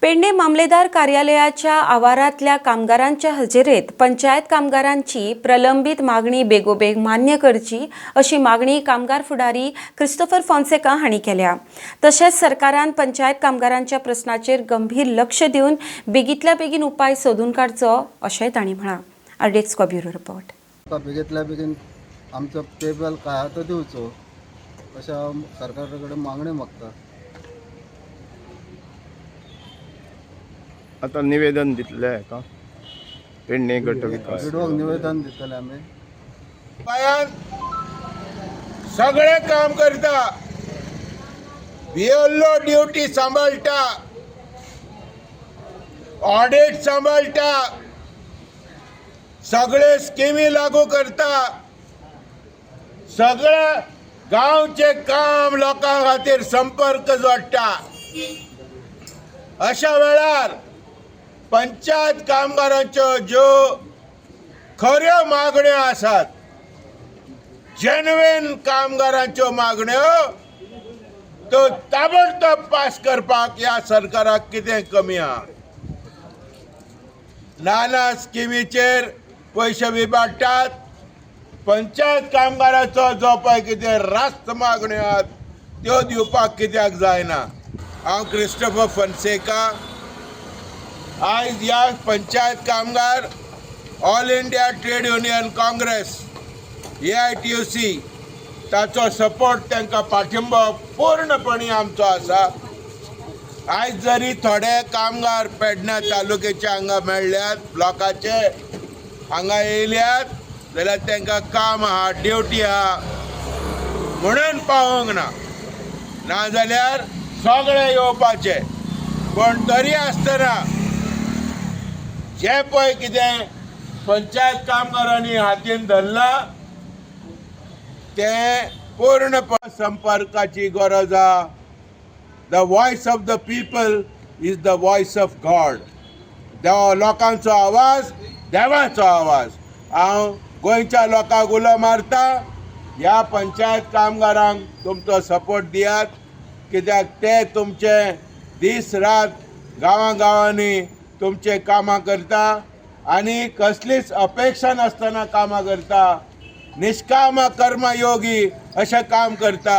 पेडणे मामलेदार कार्यालयाच्या आवारांतल्या कामगारांच्या हजेरेत पंचायत कामगारांची प्रलंबीत मागणी बेगोबेग मान्य करची अशी मागणी कामगार फुडारी क्रिस्तोफर फोन्सेका हांणी केल्या. तशेंच सरकारान पंचायत कामगारांच्या प्रस्नाचेर गंभीर लक्ष दिवन बेगीतल्या बेगीन उपाय सोदून काडचो अशेंय तांणी म्हळां. RDX bureau report. आमकां बेगीतल्या बेगीन आमचो पेबल काय आहा तो दिवचो अशें हांव सरकारा कडेन मागणी मागता. आता निवेदन दितले हाका पेडणे गट विकास बिडोक निवेदन दितले आमी. गोंयांत सगळें काम करता, बीएलओ ड्युटी सांबाळटा, ऑडिट सांबाळटा, सगळे स्किमी लागू करता, सगळें गांवचें काम लोकां खातीर संपर्क जोडटा. अशा वेळार पंचायत कामगारांच्यो ज्यो खऱ्यो मागण्यो आसात, जेन्युइन कामगारांच्यो मागण्यो, त्यो ताबडतोब पास करपाक ह्या सरकाराक कितें कमी आहा? नाना स्किमीचेर पयशे विबाडटात. पंचायत कामगाराचो जो पळय कितें रास्त मागण्यो आहात त्यो दिवपाक कित्याक जायना? हांव क्रिस्टोफर फोन्सेका. आयज ह्या पंचायत कामगार All India Trade Union Congress, AITUC, ताचो सपोर्ट, तांकां पाठिंबो पूर्णपणी आमचो आसा. आयज जरी थोडे कामगार पेडण्या तालुक्याचे हांगा मेळ्ळ्यात, ब्लॉकाचे हांगा येयल्यात जाल्यार तांकां काम आहा, ड्युटी आहा म्हणून पावोंक ना, नाजाल्यार सगळे येवपाचे. पूण तरी आसतना जे पळय कितें पंचायत कामगारांनी हातीन धरलां तें पूर्ण संपर्काची गरज आहा. The voice of the people is the voice of God. देवा, लोकांचो आवाज देवाचो आवाज. हांव गोंयच्या लोकांक उलो मारता, ह्या पंचायत कामगारांक तुमचो सपोर्ट दियात, कित्याक ते तुमचे दीस रात गांवां गांवांनी तुमचे कामां करता आनी कसलीच अपेक्षा नासतना कामां करता. निष्काम कर्मयोगी अशें काम करता.